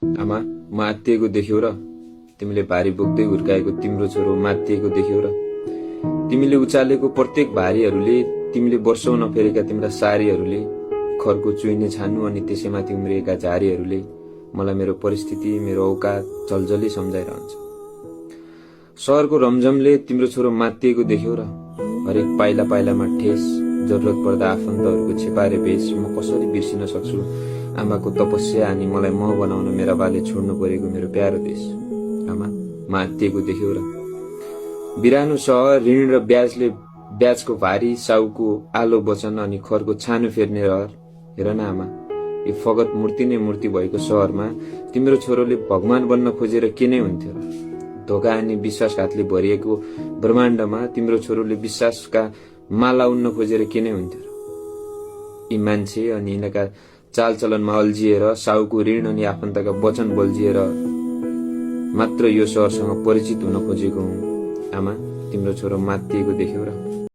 आमा, म आत्तिएको देख्यौ र? तिमीले भारी बोक्दै हुर्काएको तिम्रो छोरो मात्तिएको देख्यौ र? तिमीले उचालेको प्रत्येक भारीहरूले, तिमीले वर्षौं नफेरेका तिम्रा सारीहरूले, खरको चुइने छान्नु अनि त्यसैमाथि उम्रिएका झारीहरूले मलाई मेरो परिस्थिति, मेरो औकात जलजली सम्झाइरहन्छ। शहरको रमझमले तिम्रो छोरो मात्तिएको देख्यौ र? हरेक पाइला पाइलामा ठेस, जरुरत पर्दा आफन्तहरूको छेपारे भेष म कसरी बिर्सिन सक्छु आमाको तपस्या अनि मलाई म बनाउन मेरा बाले छोड्नु परेको मेरो प्यारो देश। आमा, मात्तिएको देख्यौ र? बिरानो सहर, ऋण र ब्याजको भारी, साउको आलो वचन अनि खरको छानो फेर्ने रहर। हेर न आमा, यो फगत मूर्ति नै मूर्ति भएको सहरमा तिम्रो छोरोले भगवान बन्न खोजेर के नै हुन्थ्यो र? धोका अनि विश्वासघातले भरिएको ब्रह्माण्डमा तिम्रो छोरोले विश्वासका माला उन्न खोजेर के नै हुन्थ्यो र? यी मान्छे अनि यिनका चालचलनमा अल्झिएर, साउको ऋण अनि आफन्तका वचन बल्झिएर मात्र यो सहरसँग परिचित हुन खोजेको हुँ। आमा, तिम्रो छोरो मात्तिएको देख्यौ र?